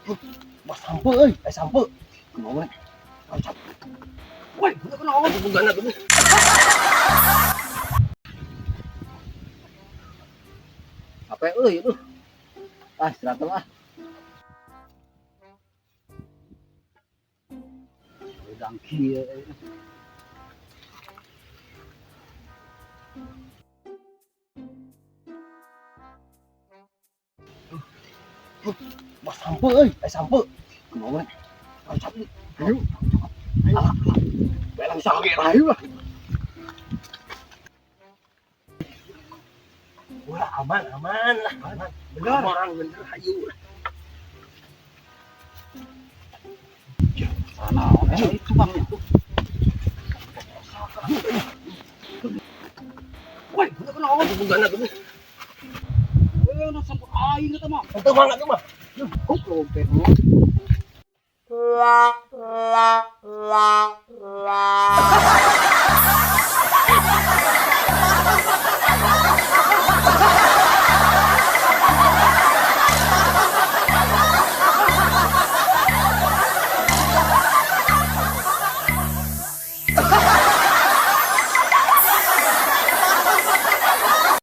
Wah, sampeu euy, eh sampeu. Kumaha we? Woi, kunaon bugana tuh? Apa euy aduh. Ah, istirahat lah. Udang kieu euy. Wah, sampeu euy, eh sampeu. Kumaha we? Ayo. Alah, belang sakit. Ayo lah. Wah, aman, aman lah, aman. Bener. Orang bener, ayo. Sana itu bang itu. Woi, kunaon bugana tuh? Eh, na sampeu aing eta mah. Teu mangga tuh mah. Oh, lompe.